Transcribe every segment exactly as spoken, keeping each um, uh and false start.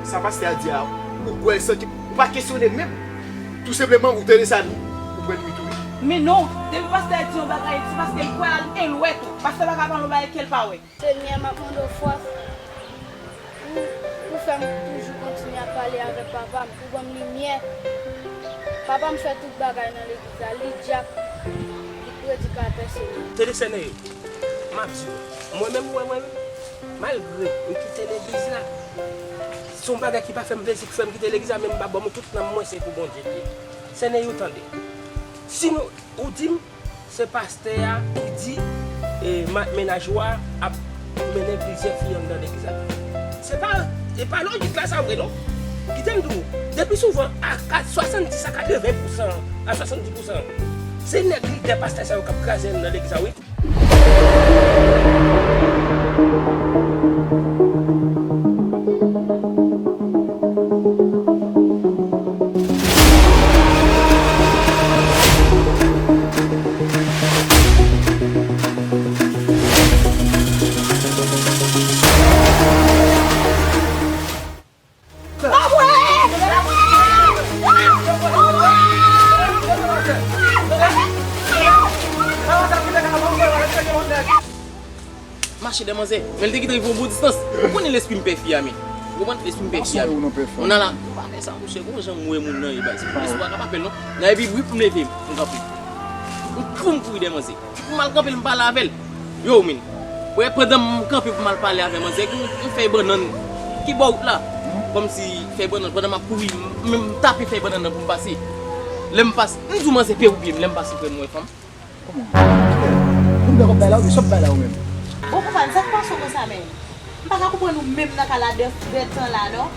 Sa pastè a di a, ou kwè l san ke ou pa kesyone l menm. Tou senpleman, ou tande sa, wi. Ou pran nuit, wi. Men non, depi pastè a di yon bagay, se paske l kwè a, l wè tou. Pastè pa ka pale yon bagay ke l pa wè. Senyè, m ap mande w fòs pou, pou fè m toujou kontinye ap pale avèk papa m, pou ban m limyè. Papa m fè tout bagay nan legliz la, li dyak, li predikatè, Senyè. Tande, Senyè, m ap di w, mwen menm, mwen, mwen, malgre m kite legliz la, se yon bagay ki pa fè m plezi ki fè m kite legliz la, men m pa ban m tout nanm mwen, se pou Bondye l ye. Senyè, ou tande. Si nou, ou di m, se pastè a ki di, e, ma-, mennaj ou a ap mennen plizyè fi anndan legliz la. Se pa, e pa lojik la sa vre non. Kite m di w, depi souvan, a, a swasanndis a katreven pousan, a swasanndis pousan, se nèg lidè pastè sa yo k ap kraze anndan legliz la, wi. Mache dèmanzè, men l te gentan rive yon bon distans. Ou konnen lespri m pè fi a, men. Ou konprann? Lespri m pè fi a, men. Ou nan la, ou pa fè sa, monchè. Gon jan m wè moun nan ye, baz. Lespri a ka pa fè l, non. Nan epi, bwip, m leve, m kanpe. M kouri, m kouri dèmanzè. M al kanpe l, m pale avè l. Yo, men. Wè, pandan m kanpe pou m al pale avè manzè, m, m fèy bannann ki bò wout la. Kòmsi fèy bannann, pandan m ap kouri, m, m tape fèy bannann nan pou m pase. Lè m pase, m di w manzè pe ou pye m, lè m pase frè m wè fanm. Kòman? Moun nan k ap bay la, ou sa ap bay la ou menm? Bon, konprann, sa k pase w konsa menm? M pa ka konprann ou menm nan ka la de, de tan la, non.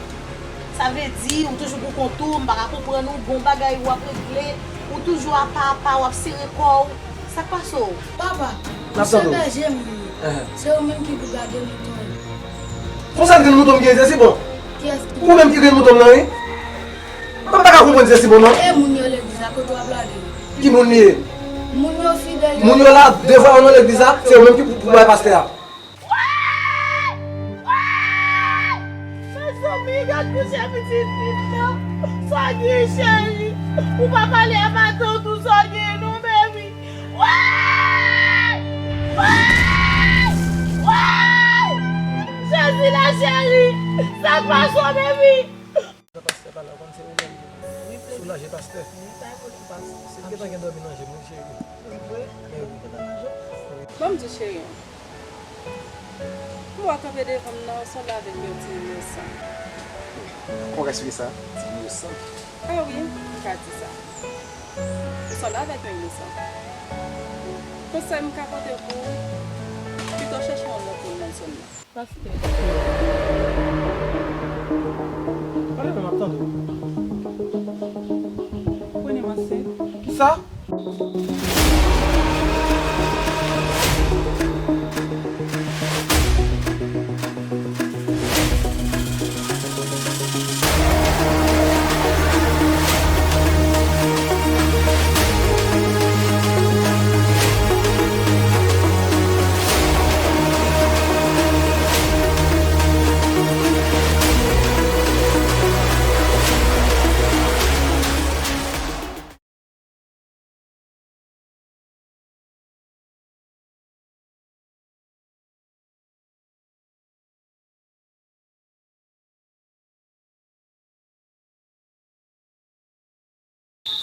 Sa vle di, ou toujou pou kont ou, m pa ka konprann ou, gon bagay w ap regle, ou toujou apa apa, w ap sere kò w. Sa k pase w? Papa, m se bèje m ye. Se ou menm ki pou gade mouton yo. Konsa grenn mouton m gen Zezibon? Kiyès ki... Ou menm ki grenn mouton m nan, wi. Mwen pa ka konprann Zezibon, non. E moun yo legliz la, kote w ap lage yo? Ki moun li ye? Moun yo fidèl yo. Moun yo la, devwa yo nan legliz la, se yo menm ki pou, pou bay pastè a. Woy! Woy! Mezanmi, gad kouche pitit fi m nan. Sa w gen, cheri? Ou pa pale a matant ou, sa w gen non, baby? Woy! Woy! Woy! Jezi la, cheri! Sa k pase w, baby? Pastè pa la, ou konn se ou menm ki pou soulaje pastè. Si l gentan gen dòmi nan je m, wi, cheri. Ban m di w, cheri. M wè w kanpe devan m nan, w sanble avèk yon ti inosan. Kòman w ka eksplike sa? Ti inosan? A wi, m ka di sa. W sanble avèk yon inosan. Konsèy m ka pote pou ou, pito w chèche yon lòt moun nan zòn nan. Pastè. Pale mwen, m ap tande w. Ou konnen m ansent? Kisa?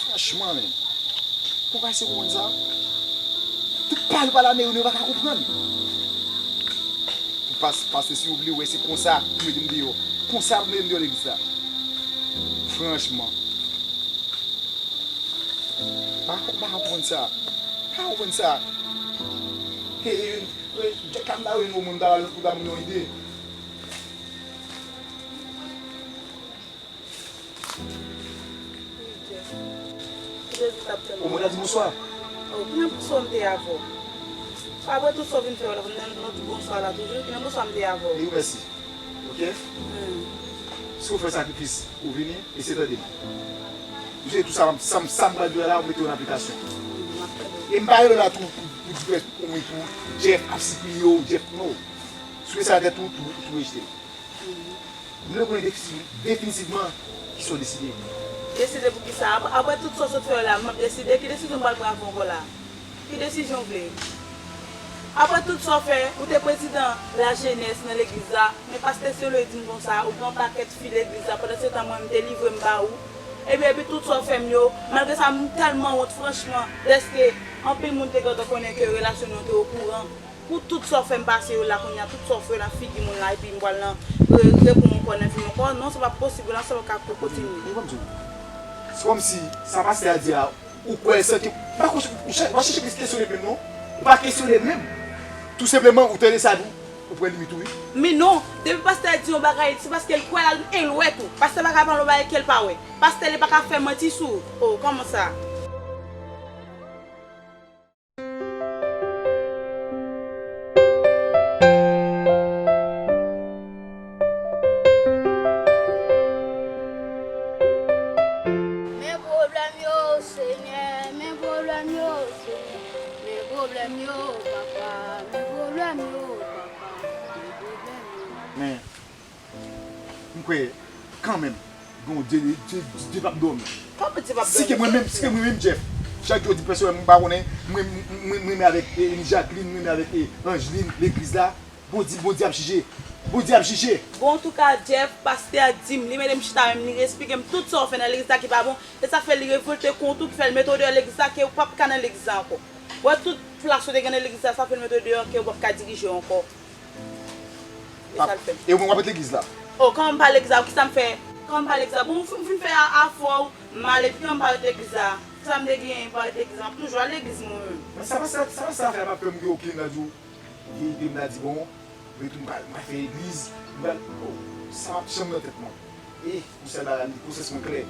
Franchman, men. Pou pase konprann sa, tout pale pale a Meri, nou pa ka konprann. Pou pas-, pase, silvouplè, wè se konsa pou mete m deyò. Konsa pou mete m deyò legliz la. Franchman. Pa, pa konprann sa. Pa konprann sa. He, he, he, Jack la m ta wè yon moun ta, pou ta ban m yon ide. Wi, Jeff. Jezi t ap tann ou. Ou mwen ta di bonswa. Oh, ki nan bonswa m te avè w? Apre tout sa w vin fè la, nan, nan tout bonswa la toujou, ki nan bonswa m te avè w? Wi, mèsi. Ok? Hmm. Si w fè sakrifis, ou vini, eseye tande m. Ou se tou sa, sa, sa m pral di w la, ou mete yo an aplikasyon. Hmm, m ap tande w. E m pa rele w la tou, pou, pou di, pou, pou Jeff ap sipliye w, Jeff, non. Si w fè sa tèt ou, tou, tou rejte l. Hmm. M vle konnen definitivman ki sa w deside. Deside pou ki sa? Apre, apre tout sa w sot fè yo la, m ap deside. Ki desizyon m pral pran avè w ankò la? Ki desizyon w vle? Apre tout sa w fè, ou te prezidan lajenès nan legliz la, men pastè Selo di m konsa, ou gen yon pakèt fi legliz la, pandan se tan mwen, m delivre m ba ou. Epi, epi tout sa w fè m yo, malgre sa, m tèlman wont, franchman, dèske anpil moun te gentan konnen ke relasyon nou te okouran. Pou tout sa w fè m pase yo la kounye a, tout sa w fè nan figi moun la, epi m pral nan re-, reponn ankò nan figi ankò. Non, se pa posib, relasyon pa ka kontinye. Ou konprann? Se kòmsi sa pastè a di a, ou kwè l san ke, ou pa kwè, ou pa chèche kesyone l menm non. Ou pa kesyone l menm. Tou senpleman, ou tande sa tou, ou pran limit ou wi. Men non, depi pastè a di yon bagay, se paske l kwè l e l wè tou. Pastè pa ka pale yon bagay ke l pa wè. Pastè li pa ka fè manti sou ou. Oh, kòman sa? Men pwoblèm yo, Senyè, men pwoblèm yo, Senyè, men pwoblèm yo, Papa, men pwoblèm yo, Papa, men pwoblèm yo. Men, m kwè, kanmenm, gen yon Dye, Dye, Dye p ap dòmi. Kòman Dye p ap dòmi? Si ke mwen menm, si ke mwen menm, Jeff, chak jou di pèsonèl, m pa konnen, mwen, mwen, mwen, mwen renmen avèk, e, Jacqueline, mwen renmen avèk, e, Angeline, legliz la, Bondye, Bondye ap jije. Bondye ap jije. Bon, antouka, Jeff, pastè a di m, li mete m chita menm, li esplike m tout sa w fè nan legliz la ki pa bon, e sa fè li revòlte kont ou, ki fè l mete w deyò legliz la, ke w p ap ka nan legliz la ankò. Wè tout plas ou te gen nan legliz la, sa fè l mete w deyò, ke w p ap ka dirije ankò. E sa l fè. E mwen, w ap ret legliz la? Oh, kòman m pa legliz la? Kisa m fè? Kòman m pa legliz la? Bon, m fin, m fin fè a, afè w, m ale, epi kòman m pa ret legliz la? Kisa m te genyen pou ret legliz la? M ap toujou al legliz mwen menm. Men sa pa sa, sa pa sa fè m ap fè m gen okenn radyo. Gen ide m la di, bon, mwen tou m pral, m pral fè legliz, m pral, oh, sa p ap janm nan tèt mwen. E, pou sèl bagay, li konsyans mwen klè.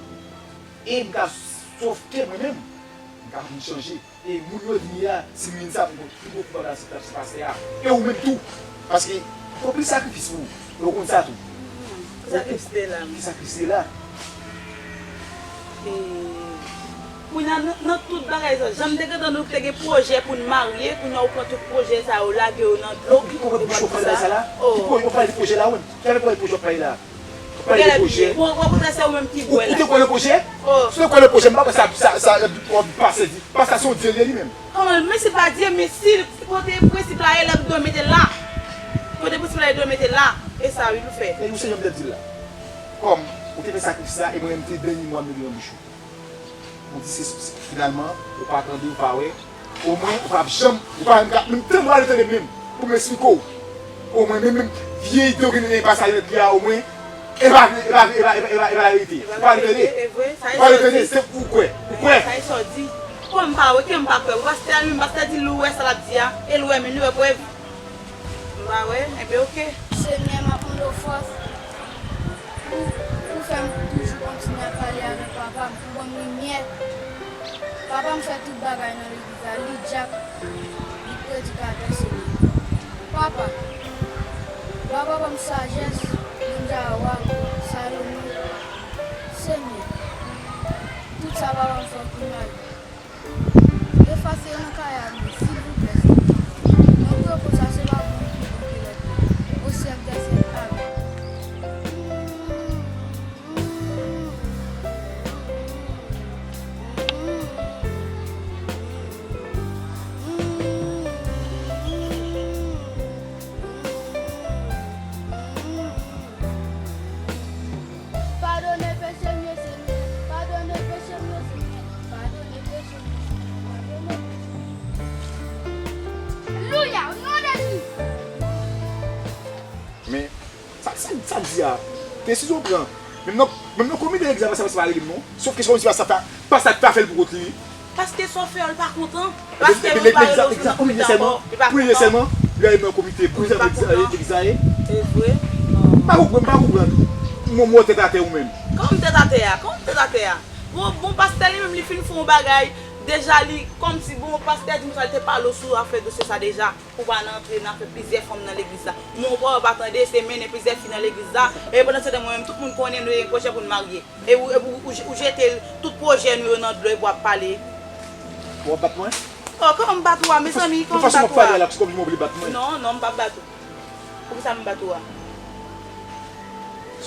E m ka sòf kè mwen menm, m ka vin chanje. E moun yo vini a, si m vin sa, pou, pou, pou bagay se, se pastè a. E ou menm tou. Paske, fò plis sakrifis pou ou. E ou konn sa tou. Ki sakrifis te la? Ki sakrifis te la? E, kounye a, nan, nan tout bagay sa, jan m te gentan nou te gen pwojè pou n marye, kounye a ou pran tout pwojè sa yo, lage yo nan dlo. Ou konprann bouch ou pale sa la? Ou pale pwojè la, ou menm. Ki avèk pwojè w pale la? Ou pale de pwojè. Bon, o kontrè, se ou menm ki bwè la. Ou te kwè nan pwojè? Si w te kwè nan pwojè, m pa kwè sa, sa, sa, w ap pase di. Paske se yon Dye li ye li menm. Kòman, men se pa Dye, men si, si kote prensip la ye, lè dwe mete la. Kote prensip la ye, dwe mete la. E sa, wi, nou fè. E ou se jan m te di l la. Kòm ou te fè sakrifis la, e mwen menm, m te dènye mo a m te gen nan bouch ou. Ou di se, se, finalman, ou pa tande, ou pa wè. Omwen, ou pa janm, ou pa menm ka, menm tande, ou pa vle tande menm. Pou m esplike w. Omwen, menm, menm, vye ide w gen nan pase nan tèt li a, omwen, e pa, e pa, e pa, e pa, e pa, e pa verite. Ou pa vle tande. Ou pa vle tande, se ou kwè. Ou kwè. Sa e sa w di. Kòm m pa wè, ke m pa kwè. Pastè a li menm, pastè a di l wè sa l ap di a, e l wè menm, li wè prèv. M pa wè, enben oke. Senyè, m ap mande w fòs pou, pou fè m toujou kontinye ap pale avèk papa m, pou ban m limyè. Papa m fè tout bagay nan legliz la, li dyak, li predikatè, Senyè. Papa, ba papa m sajès, menm jan a wa m, Salomon. Senyè, tout sa papa m fè pou mwen. Efase yo nan kay a mwen, silvouplè, Senyè. Mwen priye w konsa, se pa pou m pi bon ke lòt yo. O syèk dè syèk, amèn. Padone peche m yo, Senyè. Padone peche m yo, Senyè. Padone peche m yo, Senyè. Padone peche m yo. Alelouya, o non de Jezi. Men, sa, sa, sa di a, desizyon w pran. Menm nan, menm nan komite legliz la, pastè pa rele m non. Sòf ke se kòmsi pastè ta, pastè ta fè l pou kont li. Paske sa w fè a, l pa kontan. Paske nou pa rele w sou nou komite ankò, li pa kontan. Premye sèlman, li ale nan komite, premye sèlman legliz la ye. E vre? M pa konprann, m pa konprann. Mwen, mwen tèt atè ou menm. Kòman tèt atè a? Kòman tèt atè a? Bon, bon, pastè li menm, li fin fè yon bagay, deja li, kòmsi, bon, pastè di m sa, li te pale w sou afè dosye sa deja. Pou pa nan antre nan afè plizyè fanm nan legliz la. Mwen, ou pa wè, pa tande, se mennen plizyè fi nan legliz la. E pandan se tan, mwen menm, tout moun konnen nou gen pwojè pou n marye. E ou, epi ou, ou, ou jete tout pwojè nou yo nan dlo epi w ap pale. Ou ap bat mwen? Oh, kòman m bat ou a, mezanmi, kòman m bat ou a? Nan fason w ap pale a la, se kòmsi w vle bat mwen. Non, non, m p ap bat ou. Poukisa m bat ou a?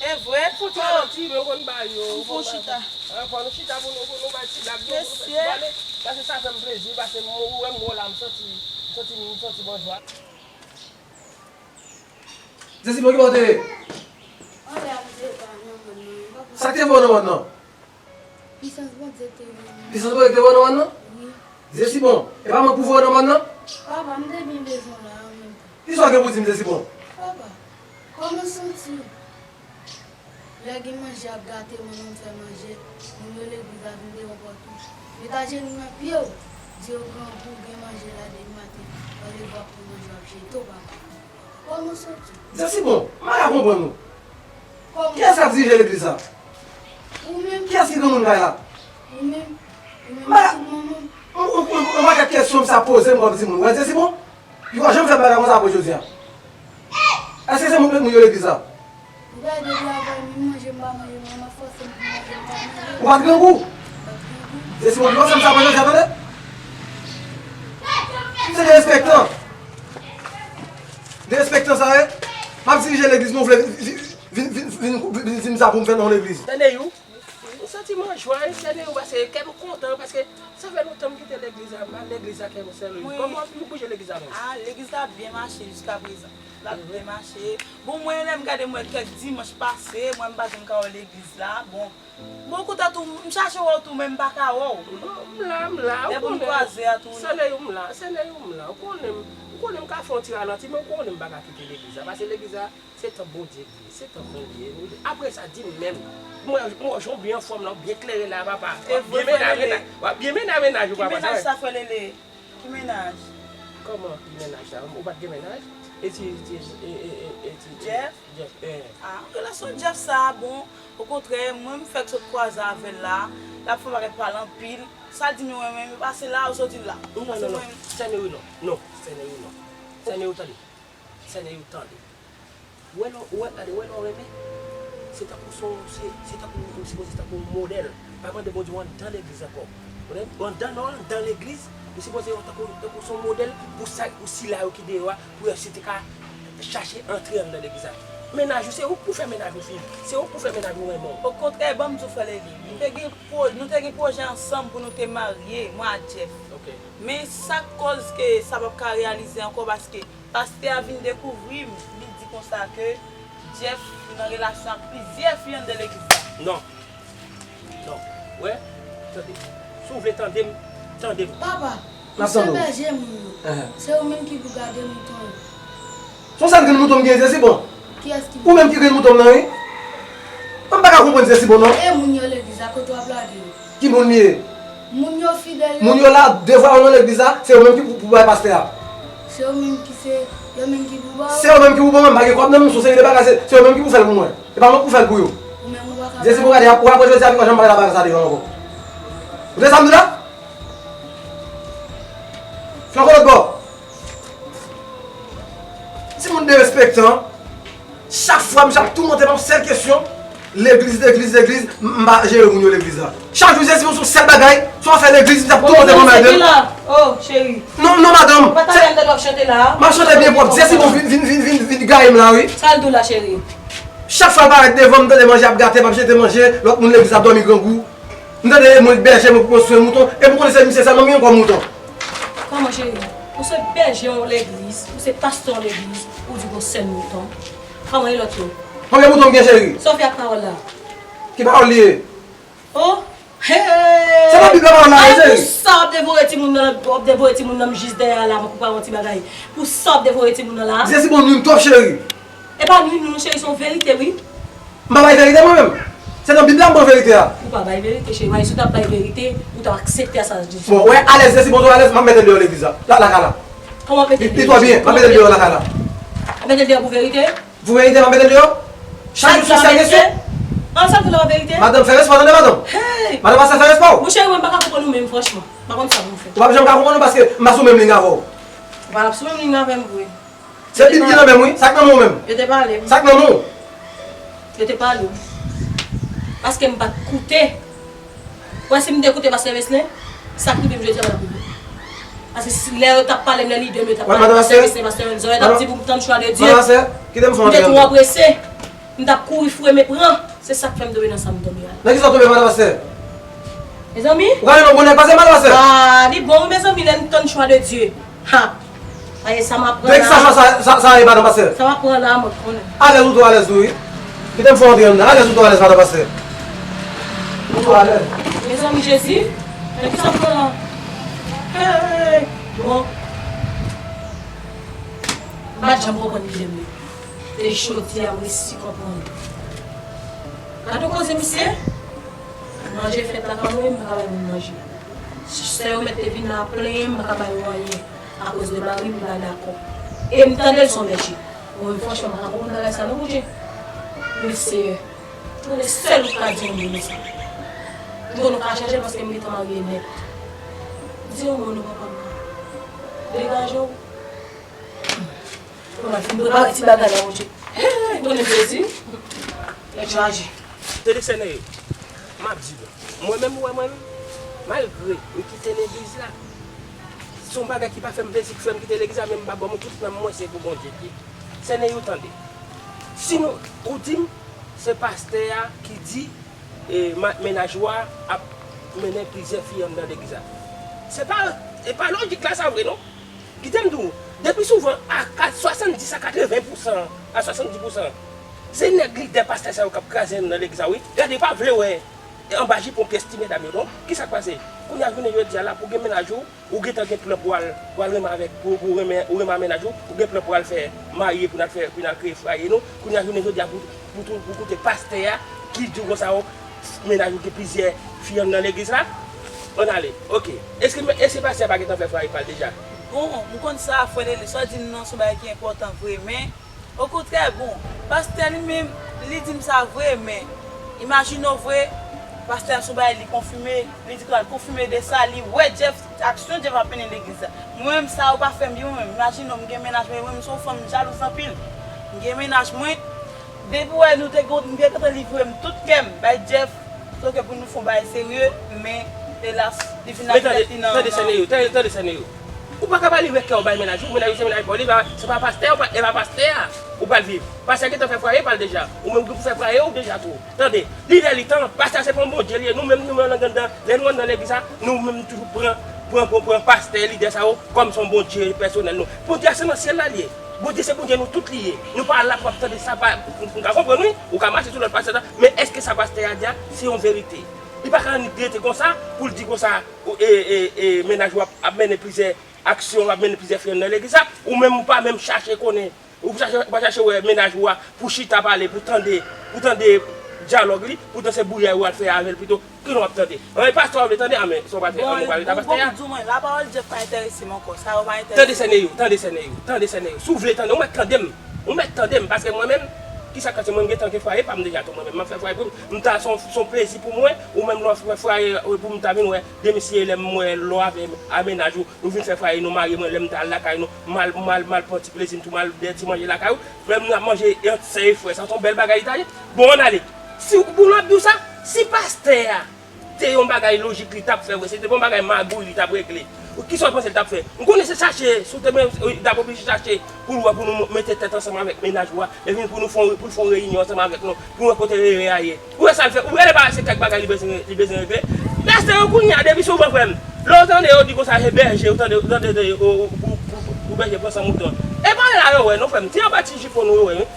E vre? Fouti nan ti men konn ba yo. M fon chita. Fò nou chita pou nou pou nou bay ti blag yo pou nou fè ti pale. Paske sa fè m plezi, paske m wè m wè la m santi m santi m santi bon jwa. Zezi, bon ki bò te ye? Sa k te fè w nan mòn nan? Pisans Bondye te voye m. Pisans Bondye te voye w nan mòn nan? Wi. Zesibon, e pa mwen k pou voye w nan mòn nan? Papa, m te byen bezwen w la an menm tan. Kisa w gen pou di m, Zesibon? Papa, kòman w santi w? Lè gen manje ap gate, mwen menm fè manje, moun yo legliz la vin devan pòt ou. Met ajenou nan pye w, di yo grangou, gen manje la depi maten, randevo ap pran manje w ap jete w, papa. Kòman w santi w? Zesibon, m pa ka konprann ou. Kiyès k ap dirije legliz la? Ou menm. Kiyès ki granmoun kay la? Ou menm. Ou menm. Ou, ou, ou, ou pa kat kesyon sa poze m kòm timoun. Ou wè Zesibon? Li pa janm fè bagay konsa apre jodi a. Èske se moun k met moun yo legliz la? Ou pa t grangou? Zesibon, li pa fè m sa apre jodi a, tande? Se derespektan. Derespektan sa ye. M ap dirije legliz, nou vle vin, vin, vin, vin, vin di m sa pou m fè nan yon legliz. Tande, you. M santi m an jwa, wi, tande, you, paske kè m kontan, paske sa fè lontan m kite legliz la, m al legliz la, kè m sèl, wi. Kòman w bouje legliz la menm? Ah, legliz la ap byen mache jiska prezan. L ap byen mache. Bon, mwen, lè m gade, m wè kèk dimanch pase, mwen, m pa janm ka wè w legliz la. Bon, bon, kounye a tou, m chache wè w tou, men m pa ka wè w. Non, m la, m la, ou konnen. Lè pou n kwaze a tou, non. Sèl, you, m la, sèl, you, m la. Ou konnen m, ou konnen m ka fè yon ti ralanti, men ou konnen m pa ka kite legliz la, paske legliz la, se tanp Bondye k li ye, se tanp mwen li ye. Apre sa, di m menm, mwen, mwen, jan w byen anfòm la, w byen klere la, papa. W ap byen mennen mennaj, w ap byen mennen mennaj ou, papa. Ki mennaj sa, frè Lele? Ki mennaj? Kòman ki mennaj sa? Ou pa t gen mennaj? E ti, ti, e, e, e, e ti, Jeff? Jeff, eh. Ah, relasyon Jeff sa, bon, okontrè, mwen, m fèk sot kwaze avè l la, l ap fè yon pakèt pale anpil. Sa l di m yo, mwen, mwen, pase la, ou soti la. Non, non, non, non. Sène wi non. Non, sène wi non. Sène wi, tande. Sène wi, tande. Ou wè lè, ou wè, gade, ou wè lè w renmen, se tankou se, se, se tankou, ou sipoze se tankou yon modèl. Pa mande Bondye w anndan legliz ankò. Ou wè, ou anndan, non, anndan legliz, ou sipoze yon tankou, tankou se yon modèl pou sa, pou sila yo ki deyò a, pou yo si te ka chache antre anndan legliz la. Mennaj ou, se ou k pou fè mennaj ou viv. Se ou k pou fè mennaj ou renmen w. Okontrè, ban m di w, frè Lele, nou te gen pwo-, nou te gen pwojè ansanm pou nou te marye, mwen ak Jeff. Ok. Men sa k kòz ke sa p ap ka reyalize ankò, paske pastè a vin dekouvri m, li di konsa ke Jeff nan relasyon ak plizyè fi anndan legliz la. Non. Non. Wè, tande. Si w vle tande m, tande m. Papa, ou se bèje moun yo. Se ou menm ki pou gade mouton yo. Se yon sèl grenn mouton m genyen, Zesibon. Kiyès ki... Ou menm ki grenn mouton m nan, wi. Mwen m pa ka konprann Zesibon, non. E moun yo legliz la, kote w ap lage yo? Ki moun li ye? Moun yo fidèl yo. Moun yo la, devwa yo nan legliz la, se yo menm ki pou, pou bay pastè a. Se yo menm ki se, yo menm ki pou ba w. Se yo menm ki pou ban mwen, m pa gen kòb nan men m, se yon seri de bagay, se, se yo menm ki pou fè l pou mwen. E pa mwen k pou fè l pou yo. Ou menm ou pa ka... Zesibon, gade, ou apre jodi a, pi pa janm pale bagay sa devan m ankò. Ou tande sa m di la? Flanke lòt bò. Timoun derespektan. Chak fwa, misye ap toumante m ap sèl kesyon. Legliz, legliz, legliz. M, m pa jere moun yo legliz la. Chak jou, se yon sèl bagay. Se yon afè legliz, misye ap toumante m anmède m. Oh, cheri. Non, non, madanm. Ou pa ta tande w ap chante la. M ap chante byen pwòp. Zesibon vin, vin, vin, vin, vin gaye m la, wi. Sa l di w la, cheri? Chak fwa l parèt devan m, m tande manje ap gate, m ap jete manje, lòt moun legliz ap dòmi grangou. M tande moun bèje mwen pou mwen swen mouton, epi w konnen se misye sèlman m gen kòm mouton. Kòman, cheri? Ou se bèje yon legliz, ou se pastè yon legliz, ou di gon sèl mouton. Kòman e lòt yo? Konbyen mouton m gen, cheri? Sa w fè ak pawòl la? Ki pawòl li ye? Oh! Hey! Se nan Bib la pawòl la ye, cheri. Pou sa w ap devore timoun nan, w ap devore timoun nan, m jis dèyè a la, mwen pou pa yon ti bagay. Pou sa w ap devore timoun nan la? Zesibon nwi m twòp, cheri. E pa nwi nou non, cheri, se yon verite, wi. M pa bay verite mwen menm. Se nan Bib la m pran verite a. Ou pa bay verite, cheri. Paske si w t ap bay verite, ou t ap aksepte a sa Jezi. Bon, wè, alèz, Zesibon twò alèz, m ap mete l deyò legliz la. La, lakay la. Kòman w ap mete l deyò? Li twò byen, m ap mete l deyò lakay la. W ap mete l deyò pou verite? Pou verite, m ap mete l deyò. Chak jou sou sèl kesyon. An, sa l di la verite? Madanm, fè respè w, tande, madanm. Hey! Madanm, pastè, fè respè w. Monchè, mwen pa ka konprann ou menm, franchman. M pa konn sa pou m fè. Ou p ap janm ka konprann ou paske m pa sou menm liy avè w. Ou pa t ap sou menm liy avè m vre. Se Bib ki nan men m, wi. Sa k nan men w menm? Yo te pale m. Sa k nan men w? Yo te pale m. Paske m pa t koute. Wè, si m te koute pastè Wesley, sa k rive m jodi a pa t ap rive. Paske si lè yo t ap pale m, lè lidè m yo t ap pale m, pastè Wesley, pastè Renzo, yo t ap di pou m tann chwa de Dye. Madan pastè, kite m fè yon... M te twò prese. M t ap kouri foure men pran. Se sa k fè m tonbe nan sa m tonbe a. Nan kisa w tonbe, madan pastè? Mezanmi. Ou ka jwenn yon bon nèg pase, madan pastè? Ah, li bon, wi, mezanmi, lè n tann chwa de Dye. Ha! Aye, sa m aprann la. Sa, sa, sa, sa ye, madan pastè? Sa m aprann la, mwen konnen. Alèz ou twò alèz tou, wi. Kite m fè w antre anndan. Alèz ou twò alèz, madan pastè? Ou twò alèz. Mezanmi Jezi, men kisa m pran la? Hey, bon. M pa t janm konprann lidem li. E jodi a m resi konprann. Gade koze misye. Manje fèt lakay mwen, m pa ka bay moun manje. Sè yo mèt te vin la plenyen, m pa ka ba yo anyen. Akoz de mari m pa dakò. E m tande l se yon bèje. Mwen menm franchman m pa ka konprann bagay sa non Bondye. Men Seyè, ou konnen sèl ou ka di yon moun sa. M konnen ou ka chanje l paske m gentan marye nèt. Di yon mo non papa m nan. Degaje w. Ou la fin prepare ti bagay la Bondye. Hey, konnen Jezi. Nèg chaje. Tande sè Nèyo, m ap di nou, mwen menm ou wè mwen menm, malgre m kite legliz la, se yon bagay ki pa fè m plezi ki fè m kite legliz la, men m pa ban m tout nanm mwen se pou Bondye l ye. Sè Nèyo tande. Si nou, ou di m, se pastè a ki di e, ma- mennaj ou a ap mennen plizyè fi anndan legliz la. Se pa, e pa lojik la sa vre non. Kite m di w, depi souvan a ka- swasanndis a katreven pousan, a swasanndis pousan, se nèg lidè pastè sa yo k ap kraze anndan legliz la wi. Gade, pa vle wè anba jipon pyès ti medam yo non. Kisa k pase? Kounye a jounen jodi a la pou gen mennaj ou, ou gentan gen plan pou al, pou al renmen avèk, pou, pou renmen, ou renmen ak mennaj ou, ou gen plan pou al fè marye, pou n al fè, pou n al kreye fwaye nou. Kounye a jounen jodi a, pou, pou, pou, pou koute pastè a ki di w konsa, o, mennaj ou gen plizyè fi anndan legliz la. Ann ale. Oke. Èske, èske pastè a pa gentan fè fwaye pa l deja? Bon, m konn sa, frè Lele, sa w di m nan se yon bagay ki enpòtan vre, men Okontrè, bon, pastè li menm, li di m sa vre, men imajine w vre, pastè a se yon bagay li konfime, li di ke l konfime de sa, li wè Jeff, aksyon Jeff ap mennen legliz la. Mwen menm, sa yo pa fè m byen, mwen menm, imajine w, m gen mennaj mwen, mwen menm, m se yon fanm, m jalouz anpil. M gen mennaj mwen, depi w wè nou te gen, m te gentan livre m tout kè m bay Jeff, Sòke pou nou fè yon bagay serye, men, elas, li vin ak tèt li nan. Men tande, tande sè Nèyo, tande, tande sè Nèyo. Ou pa ka pale wè kè w bay mennaj ou, mennaj ou se mennaj pa w, li pa, se pa pastè, ou pa, e pa pastè a ou pral viv. Pastè a gentan fè fwaye pa l deja. Ou menm ou pou fè fwaye w deja tou. Tande, li lè li tan, pastè a se pa yon Bondye li ye. Nou menm, nou menm nan anndan, lè nou anndan legliz la, nou menm toujou pran, pran, pran, pran pastè, lidè sa yo kòm se yon Bondye pèsonèl nou. Bondye a se nan syèl la li ye. Bondye se Bondye nou tout li ye. Nou pa la pou ap tande sa pa, nou ka konprann wi, ou ka mache sou lòt pastè la, men èske sa pastè a di a se yon verite? Li pa ka annik rete konsa pou l di konsa, e, e, e, mennaj ou ap, ap mennen plizyè aksyon, ap mennen plizyè fi anndan legliz la, ou menm ou pa menm chache konnen, ou chache, ou pa chache wè mennaj ou a pou chita pale, pou tande, pou tande dyalòg li, poutan se bouyay ou al fè avè l pito. Ki nou ap tande? Anben, pastè a vle tande, anben, sa w pral fè, anben, ou pral rete a pastè a. Bon, bon, di mwen, lapawòl Jeff pa enterese m ankò. Sa yo pa enterese m. Tande sè Nèyo, tande sè Nèyo, tande sè Nèyo. Si w vle tande, ou mèt tande m. Ou mèt tande m, paske mwen menm, kisa k pase, mwen m gentan gen fwaye pa m deja tou, mwen menm, m ap fè fwaye pou m. M ta se yon, se yon plezi pou mwen, ou menm lè w ap fè fwaye, e, pou m ta vin wè, de mesye lè m wè lò avè a mennaj ou, nou vin fè fwaye, nou marye, mwen lè m ta al lakay nou, m al, m al, m al pran ti plezi m tou, m al dèyè ti manje lakay ou, frè m, n ap manje ant sè e frè, sa se yon bèl bagay li ta ye. Bon, ann ale. Si, pou nou ap di w sa, si pastè a te yon bagay lojik li t ap fè vre, se te pa yon bagay magouy li t ap regle, kisa w panse l t ap fè? M konnen se chache, si w te men, li t ap oblije chache pou l wè, pou nou mete tèt ansanm avèk mennaj ou a, epi pou nou fè yon, pou l fè yon reyinyon ansanm avèk nou, pou nou wè kote erè a ye. Ou wè sa l fè, ou wè li pa se kèk bagay li bezwen, li bezwen regle. Pastè yo kounye a, depi souvan, frè m, lè w tande yo di konsa, se bèje, ou tande, ou tande, ou, ou, ou, ou, ou bèje pran san mouton. E pa la yo wè, non, frè m, se anba ti jipon nou yo wè, wi.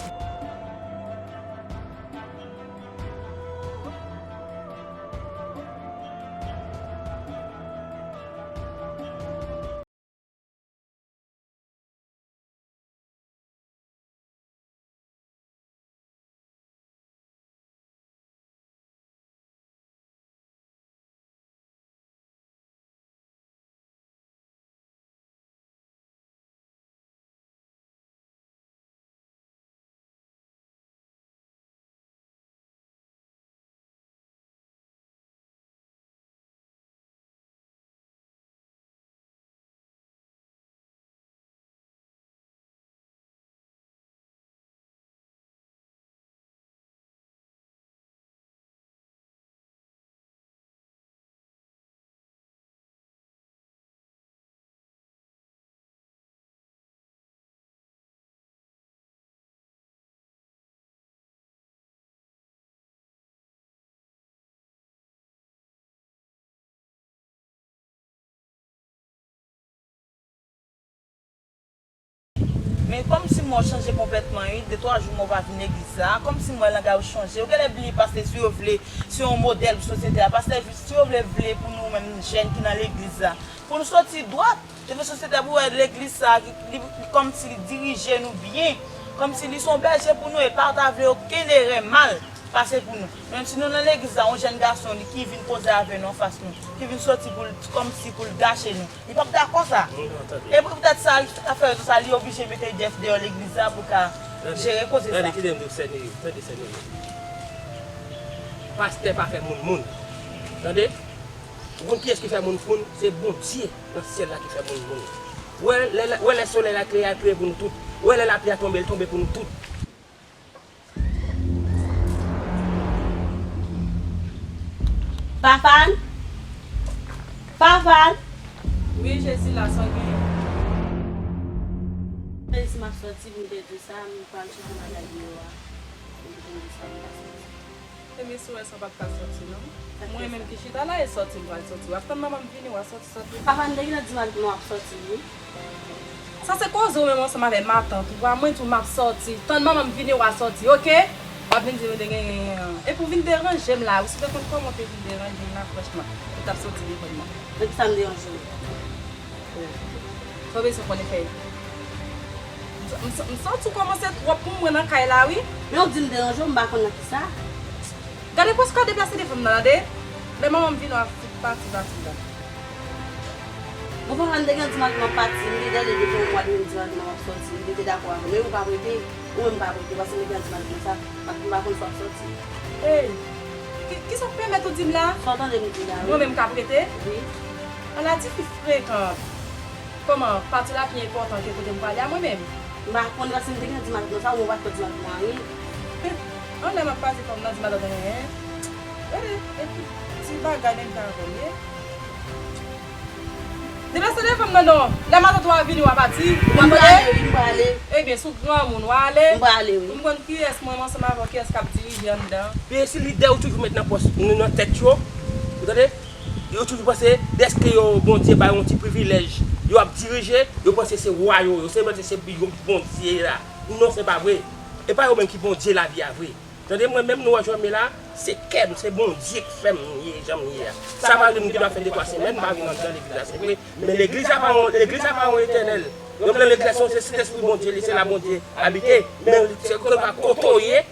Men kòmsi m wè w chanje konplètman, wi. De twa jou m wè w pa vin legliz la. Kòmsi m wè langay ou chanje. Ou genlè bliye pastè, si yo vle, se yon modèl pou sosyete a. Pastè, si yo vle, vle pou nou menm jèn ki nan legliz la, pou nou soti dwat devan sosyete a, pou wè legliz sa, li, li kòmsi li dirije nou byen. Kòmsi li se yon bèje pou nou, e pa ta vle okenn erè mal pase pou nou. Menm si nou nan legliz la, yon jèn gason li ki vin koze avè nou anfas nou, ki vin soti pou l, kòmsi pou l gache nou. Li p ap dakò sa. Mwen kontan tande. E poutèt sa, afè rezo sa, li oblije mete Jeff deyò legliz la pou ka jere koze sa. Tande, kite m di w, sè Neyou, tande, sè Neyou. Pastè pa fè moun moun. Tande? Ou konn kiyès ki fè moun moun? Se Bondye nan syèl la ki fè moun moun. Ou wè lè, wè lè solèy la klere, a klere pou nou tout. Ou wè lè lapli a tonbe, l tonbe pou nou tout. Fafan? Fafan? Wi, Jezi la, sa w genyen? Mwen di m ap sòti, m te di sa, m pral chèche bagay deyò a. M te di sa, m pa sòti. Ebyen, si w wè sa, w pa t ka sòti, non. Mwen menm ki chita la, e sòti m pral sòti. W ap tann manman m vini, w a sòti. Papa m te gentan di m al pou nou ap sòti, wi. Sa se koze w menm ansanm avè matant ou a. Mwen tou m ap sòti. Tann manman m vini w a sòti, oke? W ap vin di m te genyen. Epi w vin deranje m la wi. Si w te konn kòman w te vin deranje m la, franchman, ou t ap sòti devan mwen. Nan kisa m deranje w? Sa w bezwen konnen fè? M, m, m santi w kòmanse twòp pou mwen nan kay la wi. Men w di m deranje w, m pa konn nan kisa. Gade pòs ka deplase devan m nan, tande. Lè manman m vini, w ap fout pati, pati la. Bon, papa m te gen di m ak m ap pati, m te tande depi yon mwa li menm di m ak m ap sòti, m te dakò avè l. Men ou pa prete, ou menm pa prete, paske m te gen di m ak m sa, ak m pa konn si w ap sòti. Ey, ki, kisa k pèmèt ou di m la? Sa w tande m di la, wi. Mwen menm ka prete? Wi. Ala ti fi frekan. Kòman, pati w la pi enpòtan ke kote m prale a mwen menm? M pa konn paske m te gen di madanm sa, ou mwen pa t di madanm anyen. Anlè m ap pase fanm nan di madanm anyen. Gade, epi ti bagay menm jan avè m ye. Deplase devan m nan non. Lè matant ou a vini, w a pati. W a prale? M prale, wi, m prale. Ebyen, si w granmoun, w a ale. M prale, wi. Pou m konn kiyès mwen, mwen ansanm avè w, kiyès k ap dirije anndan. Byensi lidè yo toujou met nan pòs, nan tèt yo. Ou tande? Yo toujou panse, dèske yo, Bondye ba yo yon ti privilèj, yo ap dirije, yo panse se wa yo, yo se panse se yo ki Bondye la. Non, se pa vre. E pa yo menm ki Bondye lavi a vre. Tande, mwen menm nou wè jan m ye la, se kè m, se Bondye ki fè m ye jan m ye a. Sa pa vle m gen dwa fè de twa semèn, m pa vin anndan legliz la, se vre. Men legliz la pa yon, legliz la pa yon etènèl. Donk, nan legliz la, se, se Sentespri Bondye, li se la Bondye abite. Men se kote pa kote w ye,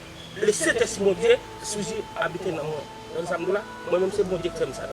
le Sentespri Bondye toujou abite nan mwen. Tande sa m di w la? Mwen menm, se Bondye ki fè m sa.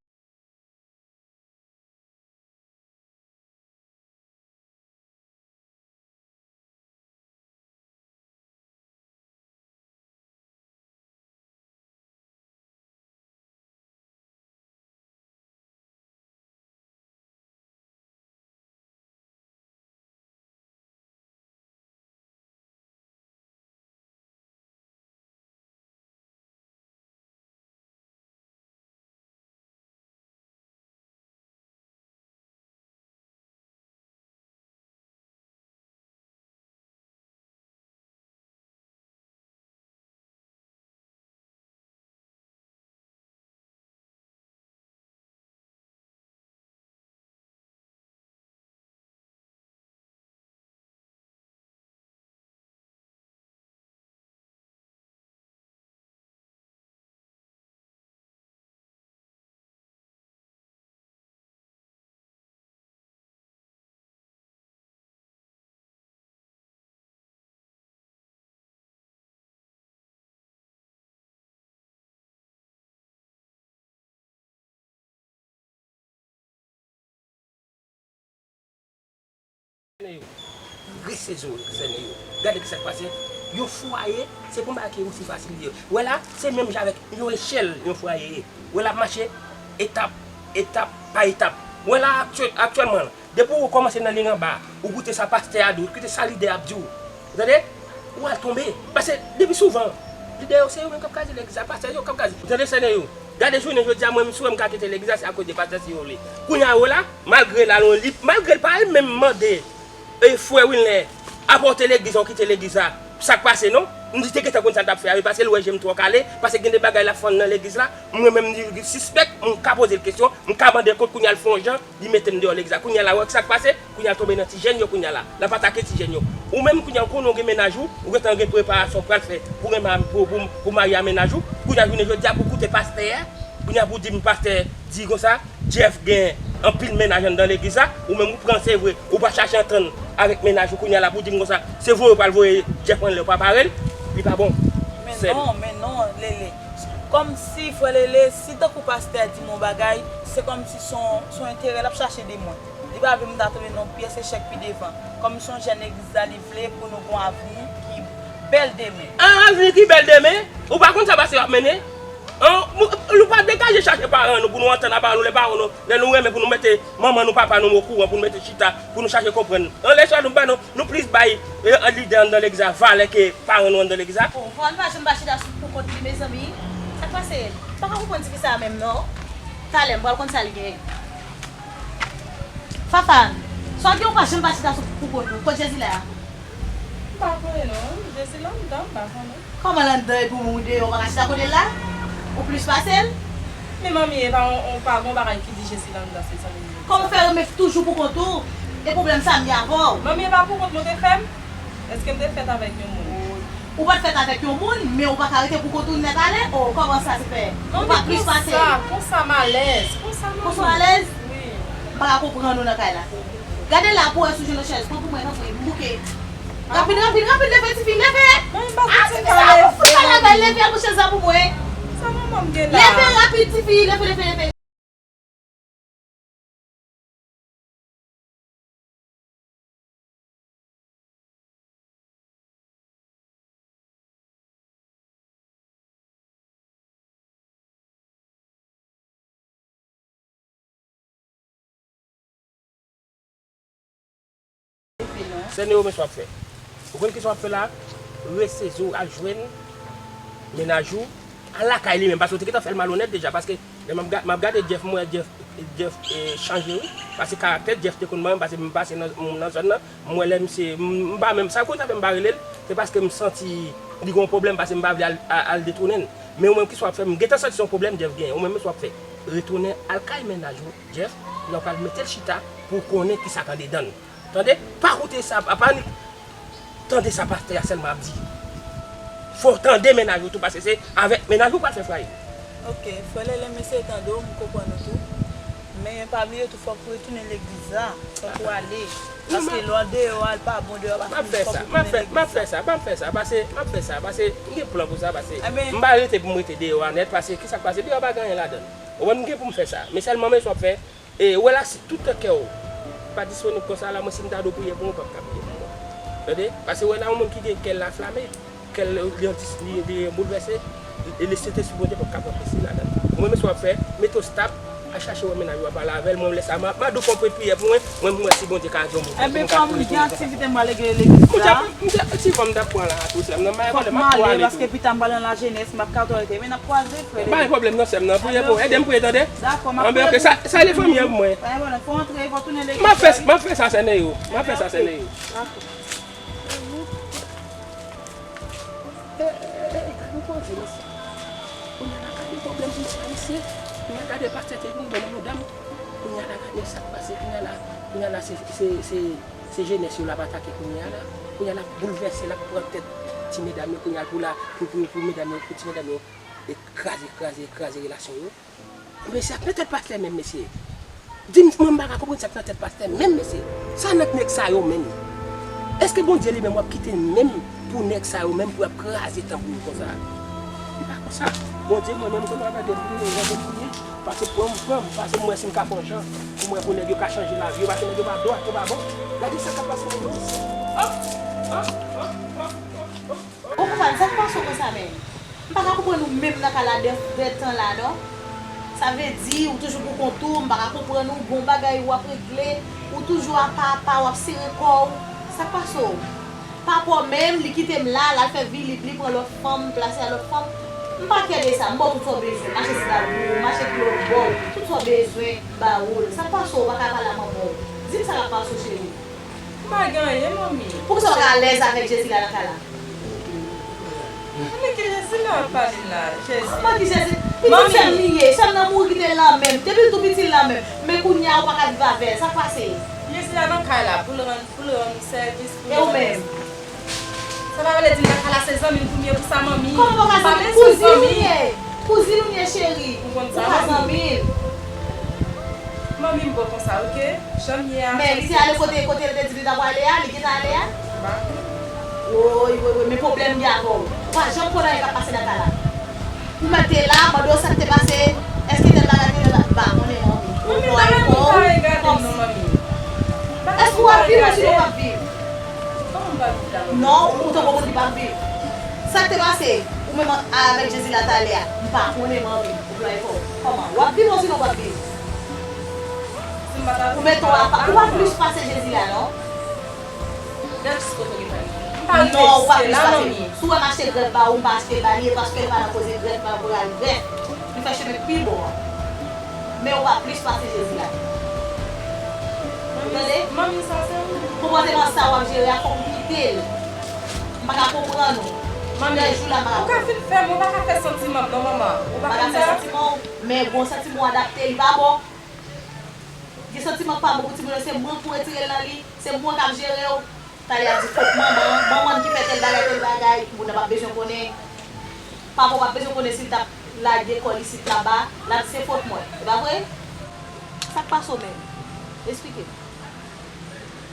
Rese zo, sè Neyou. Gade ki sa k pase. Yon fwaye, se pa yon bagay ki osi fasil li ye. Wè la, se menm jan avèk yon echèl, yon fwaye ye. Wè l ap mache etap, etap pa etap. Wè la, aktyè-, aktyèlman, depi w kòmanse nan liy anba, ou koute sa pastè a di w, ou koute sa lidè ap di w. Ou tande? Ou al tonbe. Paske depi souvan, lidè yo se yo menm k ap kraze legliz la, pastè yo k ap kraze. Ou tande, sè Neyou? Gade jounen jodi a, mwen menm si w wè m ka kite legliz la, se akoz de pastè si yo vle. Kounye a, yo la, malgre l al yon li, malgre l pa al menm mande, e, frè Wilner, apòte legliz la, ou kite legliz la. Sa k pase non? M di te gentan konn sa l t ap fè a wi, paske l wè je m twò kale, paske gen de bagay l ap fè nan legliz la, mwen menm li sispèk, m ka poze l kesyon, m ka mande l kont, kounye a l fè yon jan, li mete m deyò legliz la. Kounye a la, wè sa k pase, kounye a l tonbe nan ti jèn yo kounye a la. L ap atake ti jèn yo. Ou menm kounye a, ou konnen w gen mennaj ou, ou gentan gen preparasyon w pral fè pou renmen, pou, pou, pou marye a mennaj ou, kounye a jounen jodi a pou w koute pastè a, kounye a pou w di m pastè di konsa, Jeff gen anpil mennaj anndan legliz la, ou menm ou pran se vre, ou pa chache antann avèk mennaj ou kounye a la pou di m konsa, se voye ou pral voye Jeff pran lè ou pa pare l, li pa bon. Men non, men non, Lele. Kòmsi, frè Lele, si tankou pastè a di m yon bagay, se kòmsi se yon, se yon enterè l ap chache de mwen. Li pa vle m ta tonbe nan yon pyès echèk pi devan. Kòm se yon jèn legliz la, li vle pou nou gon avni ki bèl demen. An, avni ki bèl demen? Ou pa konn sa pastè yo ap mennen? An, nou, nou pa degaje chache paran nou pou nou antann a paran nou, lè paran nou, lè nou renmen pou nou mete manman nou, papa nou okouran, pou nou mete chita, pou nou chache konprann. An, lè sa nou ba nou, nou plis bay, e, lidè anndan legliz la valè ke paran nou anndan legliz la. Oh, Fafan pa janm pa chita sou pou kont li, mezanmi. Sa k pase? M pa ka konprann tifi sa a menm, non. Talè, m pral konn sa l gen. Fafan, sa w gen ou pa janm pa chita sou pou kont ou? Kot Jezi la? M pa konnen non, Jezi la anndan, m pa konnen. Kòman l anndan epi ou menm ou deyò, ou pa ka chita kote l la? Ou plis pase l? Men manmi, e pa yon, yon, pa gon bagay ki di Jezi la anndan, se zanmi m. Kòman w fè renmen toujou pou kont ou? E pwoblèm sa m gen avè w? Manmi, e pa pou kont mwen te fè m? Èske m te fèt avèk yon moun? Ou pa t fèt avèk yon moun, men ou pa ka rete pou kont ou nèt ale? Oh, kòman sa se fè? Ou pa plis pase l? Konsa, konsa m alèz, konsa manmi. Konsa w alèz? Wi. M pa ka konprann ou nan kay la. Gade la pou wè si w jwenn yon chèz. Pran pou mwen, tanpri, m bouke. Rapid, rapid, rapid, leve, tifi, leve! Mwen, m pa santi m ka leve, mami. Leve, al pou chèz la pou mwen. Sa manman m gen la? Leve rapid, tifi, leve, leve, leve. Sène yo, men sa w ap fè. Ou konn kisa w ap fè la? Resezi w, al jwenn mennaj ou, al lakay li menm, paske w te gentan fè l malonèt deja, paske lè m ap ga-, m ap gade Jeff, m wè Jeff, Jeff, eh, chanje wi, paske karaktè Jeff te konn ban m, paske m pase nan, nan zòn nan, m wè lè misye, m, m pa menm, sa konn sa fè m pa rele l, se paske m santi li gen yon pwoblèm, paske m pa vle al, al, al detounen l. Men ou menm kisa w ap fè, m gentan santi se yon pwoblèm Jeff genyen, ou menm men sa w ap fè, retounen al kay mennaj ou, Jeff, lè w pral mete l chita pou w konnen kisa k andedan l. Tande? Pa koute sa, pa, pa ni, tande sa pastè a sèlman ap di. Fò w tande mennaj ou tou, paske se avèk mennaj ou pral fè fraye. Ok, frè Lele, m eseye tande w, m konprann ou tou. Men pa bliye tou, fòk ou retounen legliz la, fòk ou ale. Paske lè w andeyò a, l pa bon deyò, paske fòk ou tounen legliz la. M ap fè sa, m ap fè sa, paske m ap fè sa, paske m gen plan pou sa, paske m pa rete pou m rete deyò a nèt, paske kisa k pase, deyò a pa gen anyen ladan l. Ou konprann, m gen pou m fè sa. Men sèlman, men sa w ap fè, E, ou wè la, si tout kè w pa disponib konsa la, mwen, si m ta dwe priye pou mwen, w p ap ka priye pou mwen. Tande? Paske, ou wè la, yon moun ki gen kè l anflame, kè l, li an dis-, li, li boulvèse, e, Lespri Bondye p ap ka pran plezi ladan l. Ou menm, men sa w ap fè, mete w stap, al chache wè mennaj ou a, pale avè l, mwen, lè sa, m a, m a dwe fè yon priyè pou mwen, mwen, m wè si Bondye ka di yon mo pou mwen, pou m ka retounen konsa. Ebyen, kòm m gen aktivite m prale gen legliz la. M t ap, m t ap, ti fò m t ap pran la tou, sè m nan, m pa gen pwoblèm, m ap tou ale tou. Fòk m ale, paske pita m pale nan lajennès, m ap ka tòlere, men n ap kwaze, frè. Pa gen pwoblèm non, sè m nan, priye pou mwen, ede m priye, tande? Dakò, m ap priye pou ou. Anben, ok, sa, salye fanmi an pou mwen. Pa gen pwoblèm, fò antre, fò tounen legliz la, wi. M ap fè, m ap fè sa, sè Neyou. M ap fè sa, sè Neyou. Dakò. E, e, e, e, gade yon koze, mesye. Kounye a la, gade pwoblèm pou sa, mesye. Kounye a, gade pastè te vin bon nan mouda m. Kounye a la, gade sa k pase. Kounye a la, kounye a la, se, se, se, se jenès yo l ap atake kounye a la. Kounye a la, boulvèse, l ap pran tèt ti medam yo. Kounye a, pou la, pou, pou, pou medam yo, pou ti medam yo, e kraze, kraze, kraze relasyon yo. Mesye, sa k nan tèt pastè menm, mesye? Di m, mwen, m pa ka konprann sa k nan tèt pastè menm, mesye. Sa nan nèg sa yo menm? Èske Bondye li menm w ap kite menm pou nèg sa yo menm pou y ap kraze tanbou yo konsa? Li pa konsa. Bondye, mwen menm, kote w ap gade m priye, gade m priye. Pase pran m, pran m, pase m wè si m ka fè yon jan pou m wè pou nèg yo ka chanje lavi yo, pase nèg yo pa dwat, yo pa bon. Gade sa k ap pase nèg yo, mesye. Ah! Ah! Ah! Bon, konprann, sa k pase w konsa menm? M pa ka konprann ou menm nan ka la de, de tan la, non. Sa vle di, ou toujou pou kont ou, m pa ka konprann ou, gon bagay w ap regle, ou toujou apa, apa, w ap sere kò w. Sa k pase w? Papa w menm, li kite m la, l al fè vi li, li pran lòt fanm, plase a lòt fanm. M pa kè de sa, m ba w tout sa w bezwen, mache sida pou ou, mache dlo m ba w, tout sa w bezwen, m ba ou l. Sa k pase w, ou pa ka pale a manman w? Di m sa k ap pase w, cheri. M pa gen anyen, manmi. Poukisa w pa ka alèz avèk Jezi la nan kay la? Mwen ki Jezi la ap pale la, Jezi. Kòman ki Jezi? Pitit sè m li ye, sè m nan mouri kite l nan men m. Depi l tou piti l nan men m. Men kounye a ou pa ka viv avè l. Sa k pase? Jezi la nan kay la pou l rann, pou l rann nou sèvis, pou l... E ou menm? Sa pa vle di nan kay la se zanmi l pou m ye pou sa, manmi. Kòman ou ka zanmi? Kouzin ou ye. Kouzin ou ye, cheri. Ou konn sa, manmi? Ou pa zanmi l. Manmi, m bon konsa, oke? Jan m ye a. Men li te ale kote, kote l te di li ta pwale a, li gentan ale a? M pa konn. Woy, woy, woy, men pwoblèm m gen avè w. Ou pa janm konn anyen k ap pase nan kay la. Ou mèt te la, mande w sa k te pase, èske tèl bagay te la, m pa konnen, manmi. Manmi, pa gade m, pa regade m non, manmi. Èske w ap viv, osinon w p ap viv? Kòman m p ap viv la, manmi? Non, ou tankou moun ki p ap viv. Sa k te pase, ou menm avèk Jezi la talè a, m pa konnen, manmi. Ou play fò. Kòman? W ap viv osinon w p ap viv? Si m pa ta viv, ou mete w apa, ou pa plis pase Jezi la, non? Gad jis kote w gentan rive. M pa rive jis la, manmi. Non, ou pa plis pase. Si w wè m achte grèf ba ou, m pa achte ba li, e paske l pa nan koze grèf, m pa pral grèf. Li fè chemen pi bon an. Men ou pa plis pase Jezi la. Ou tande? Manmi, sa se ou. Konpòteman sa w ap jere a, fòk ou kite l. M pa ka konprann ou. Manmi, ou ka fin fè m, ou pa ka fè santiman m non, manman. Ou pa ka fè santiman w, men bon santiman w adapte, li pa bon. Gen santiman k pa bon pou timoun yo, se mwen k pou retire l nan li, se mwen k ap jere w. Talè ap di fòt manman, manman ki fè tèl bagay, tèl bagay, moun nan p ap bezwen konnen. Papa w p ap bezwen konnen si l t ap lage kò l isit laba, l ap di se fòt mwen. E pa vre? Sa k pase w menm? Esplike m.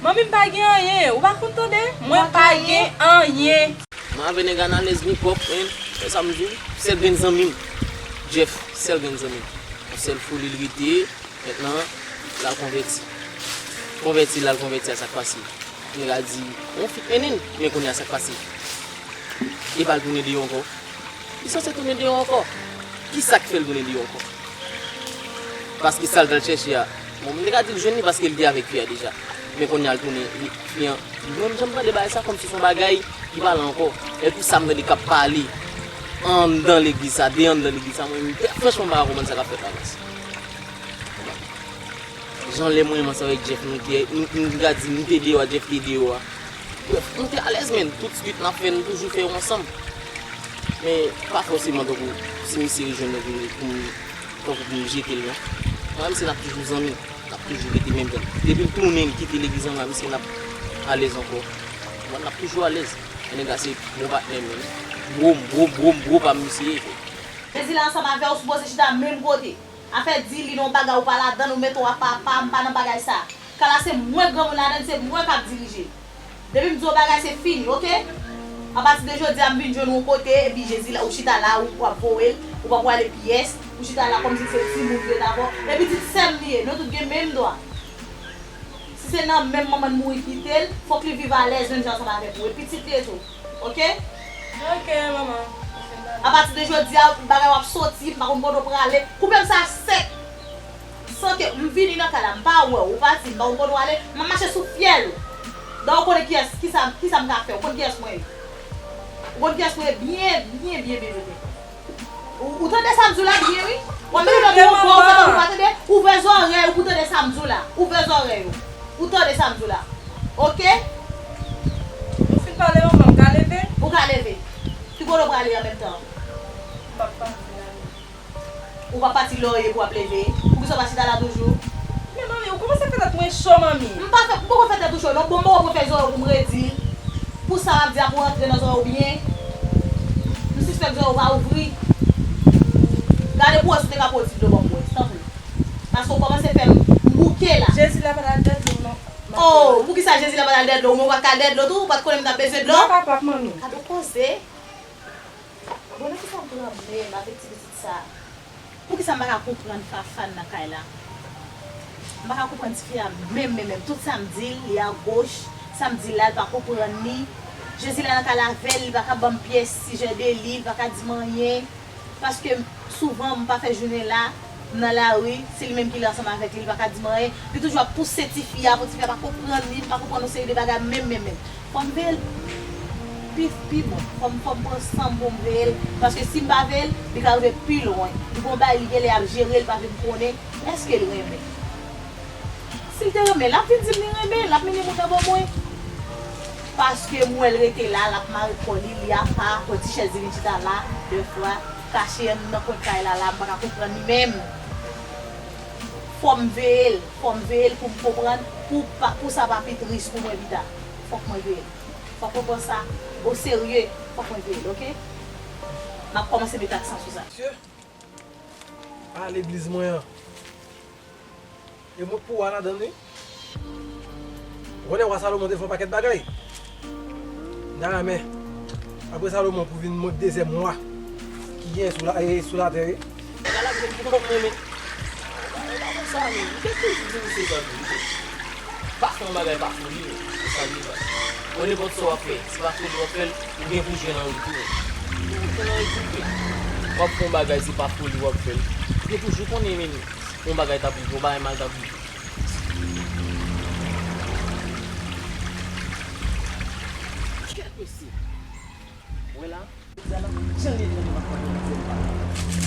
Manmi, m pa gen anyen. Ou pa konn tande? Mwen pa gen anyen. Mwen avè nèg Analèz gen kòb, men, men sa m di w, sèl grenn zanmi m. Jeff, sèl grenn zanmi m. Yon sèl foli l rete, mentnan, l al konvèti. Konvèti, l al konvèti a, sa k pase? Nèg la di, yon fi k mennen l, men kounye a sa k pase? E pa l tounen deyò ankò? Li sanse tounen deyò ankò. Kisa k fè l tounen deyò ankò? Paske sa l t al chèche a, bon, m te ka di l jwenn li paske l te avèk fi a deja. Men kounye a l tounen, li, fi an, mwen m janm tande bagay sa kòmsi se yon bagay ki pa la ankò. Epi sa m tande k ap pale anndan legliz sa, de anndan legliz sa, mwen, franchman, m pa ka konprann sa k ap fèt la, mèsi. Jan lè mwen menm ansanm avèk Jeff, nou te, nou, nou ka di, nou te deyò a, Jeff te deyò a. Brèf, nou te alèz, men tout swit n ap fè, nou toujou fè yo ansanm. Men pa fòseman tankou si misye rejwenn mwen pou, pou, tankou pou m jete l, non. Mwen, misye, n ap toujou zanmi. N ap toujou rete menm jan. Depi l tounen, l kite legliz an, mwen, misye, n ap alèz ankò. Mwen, n ap toujou alèz. Men nèg la se bon patnè m, wi. Bro m, bro, bro m, bro pa m, misye ye, frè. Jezi la ansanm avè w, sipoze chita menm kote. Afè di li nan yon bagay ou pa ladan l, ou mete w apa, apa, m pa nan bagay sa. Kay la se mwen k granmoun ladan l, se mwen k ap dirije. Depi m di w yon bagay, se fini, oke? Apati de jodi a, m vin jwenn ou yon kote, epi Jezi la, ou chita la, ou, w ap voye l, ou pa prale pyès, ou chita la kòmsi se timoun ki rete avè w. E pitit sè m li ye, nou tout gen menm dwa. Si se nan menm manman n mouri kite l, fòk li viv alèz menm jan ansanm avèk ou. E pitit li ye tou. Oke? Oke, manman. Apati de jodi a, bagay w ap soti, m pa konn kote w prale. Koupe m sa sèk. San ke m vini nan kay la, m pa wè w, ou pati, m pa konn kote w ale, m ap mache sou fyèl ou. Donk, ou konnen kiyès, kisa, kisa m ka fè, ou konn kiyès mwen ye. Ou konn kiyès mwen ye byen, byen, byen, byen, byen, byen. Ou, ou tande sa m di w la byen, wi. W ap mete lòt ou ankò, ou fè tankou ou pa tande. Ouvè zòrèy ou pou tande sa m di w la. Ouvè zòrèy ou. Ou tande sa m di w la. Oke? Ou fin pale, manman, m ka leve? Ou ka leve. Ki kote w prale an menm tan? M p ap pati la. Ou p ap pati lè w ye pou w ap leve? Poukisa w pa chita la toujou? Men manmi, ou kòmanse fè tèt mwen cho, manmi. M pa fè, m poko fè tèt ou cho, non. Bon, m poko fè zòrèy w pou m redi l. Pou sa w ap di a pou rantre nan zòrèy w byen. M sispèk zòrèy w pa ouvri. Gade pou wè si w te ka pran yon ti dlo ban m bwè, tanpri. Paske w kòmanse fè m bouke la. Jezi la pa t al dèyè dlo, non. Oh, poukisa Jezi la pa t al dèyè dlo? Ou menm ou pa t ka dèyè dlo tou? Ou pa t konnen m t ap bezwen dlo? Mwen pa pap, manmi. Gade koze. Bon, nan kisa m pran menm avèk ti pitit sa? Poukisa m pa ka konprann Fafan nan kay la? M pa ka konprann tifi a menm, menm, menm. Tout sa m di l, li agoch. Sa m di l la, li pa konprann li. Jezi la nan kay la avè l, li pa ka ban m pyès sijè de li, li pa ka di m anyen. Paske souvan, m pa fè jounen la, m nan lari, se li menm ki la ansanm avèk li, li pa ka di m anyen. Li toujou ap pouse tifi a pou tifi a pa konprann li, m pa konprann yon seri de bagay menm, menm, menm. Fò m veye l pi, pi bon. Fò m, fò m pran san m pou m veye l. Paske si m pa veye l, li ka rive pi lwen. Li gon bagay li genlè ap jere, li pa vle m konnen. Èske l renmen? Si l te renmen, l ap vin di m li renmen, l ap mennen moun nan ban mwen. Paske m wè l rete la, l ap mare kò li, li apa, pran ti chèz li vin chita la, dèfwa, kache anndan kwen kay la, la, m pa ka konprann li menm. Fò m veye l, fò m veye l pou m konprann, pou, pa, pou sa pa pi tris pou mwen pita. Fòk mwen veye l. Fòk mwen pran sa oserye, fòk mwen veye l, oke? M ap kòmanse met aksan sou sa. Mesye, a legliz mwen an. E mwen pou wa ladan l, wi. Ou konnen wa Salomon te fè yon pakèt bagay. M ta renmen, apre Salomon, pou vin mwen dezyèm wa ki genyen sou la, e, sou latè, wi. Bagay la vin pou kont mwen, men. Ou pa konn sa, men. M te toujou di misye sa, men. Pa fè yon bagay pa foli, men. Se sa l ye, baz. Bon, nenpòt sa w ap fè, se pa foli w ap fè l, ou gen pou jwenn an retou, men. Ou gen pou jwenn an retou, men. W ap fè yon bagay, se pa foli w ap fè l. Ou te toujou konnen, men. Yon bagay t ap rive, yon bagay mal t ap rive. Kèt mesye. Wè la. Jan l ye, jan l ye, m ap konprann, m ap konprann.